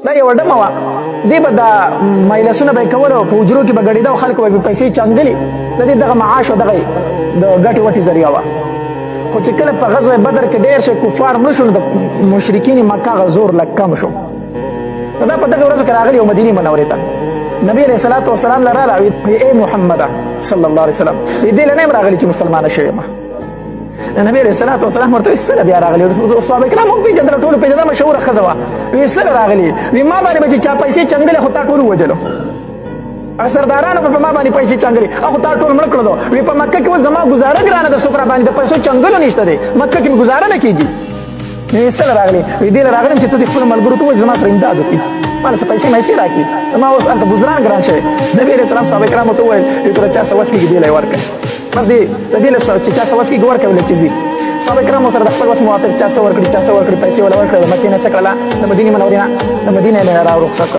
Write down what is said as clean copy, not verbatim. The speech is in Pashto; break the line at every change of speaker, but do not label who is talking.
دا یو ډمه وه، دې به دا مجلسونه به یې کول او په حجرو کې به ګډېده او خلکو به یې پیسې چنګلې. د دې دغه معاش او دغه د ګټې وټې ذریعه وه. خو چې کله په غزوه بدر کې ډېر شي کفار مړه شول، د مشرکین مکه هغه زور لږ کم شو. نو دا په دغه ورځو کې راغلي او مدینې منورې ته نبی علیه الصلاة والسلام له راله، وی ای محمد صلی الله علیه وسلم، دې له نه راغلي چې مسلمانه شوې ما. نبی علیه الصلاة والسلام ورته وی سره بیا راغلي. صحابه کرام هم پېژندله، ټولو پېژندله، مشهوره ښځه وه. وی سره راغلي، وی ما باندې به چې چا پیسې چنګلې خو تا ټول ووژلو، سردارانو په ما باندې پیسې چنګلې هغه تا ټول مړ کړلو. وی په مکه کې اوس زما ګزاره ګرانه ده، څوک را باندې د پیسو چنګلو نشته دی، مکه کې مې ګزاره نه کېږي. نو یې سره راغلي، وی دې له راغلم چې ته دې خپلو ملګرو ته ووایې زما سره امداد وکړي، ما له څه پیسې میسې راکړي، زما اوس هلته ګزران ګران شوی. نبي علیه السلام صحابه کرامو ته وویل، وی که د چا څه وس کېږي دې له یې ورکړئ، بس دې د دې له چې چا څه وس کېږي ورکوي له چې ځي. صحابه کرامو سره د خپل وس موافق چا څه ورکړي، چا څه ورکړي، پیسې ولا ورکړي. د مکې نه څه کړله، د مدینې منورې نه، د مدینې نه را رخصت.